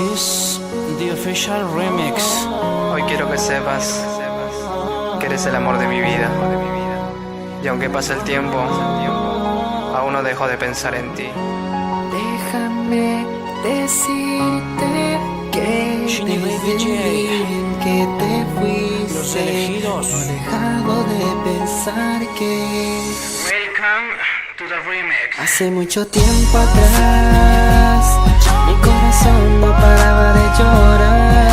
This is the official remix. Hoy quiero que sepas que eres el amor de mi vida. Y aunque pase el tiempo, aún no dejo de pensar en ti. Déjame decirte que Shinny desde Baby el J. día en que te fuiste, Los elegidos. no he dejado de pensar que Welcome to the remix. Hace mucho tiempo atrás mi corazón no paraba de llorar.